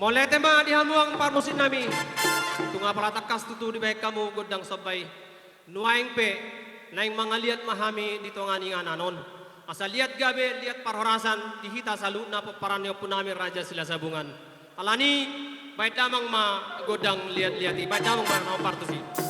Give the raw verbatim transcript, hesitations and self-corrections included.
Mauliate ma di hamu amang parmusik nami. Tung apala tangkas tutu dibahen hamu gondang somba i. Nuaeng pe naeng mangaliat ma hami di tonga ni inganan on. Asa liat gabe, liat parhorasan di hita saluhutna pomparan ni ompu nami Raja Silasabungan. Alani, bahen damang ma gondang liat-liat i, bahen damang ma na hombar tusi.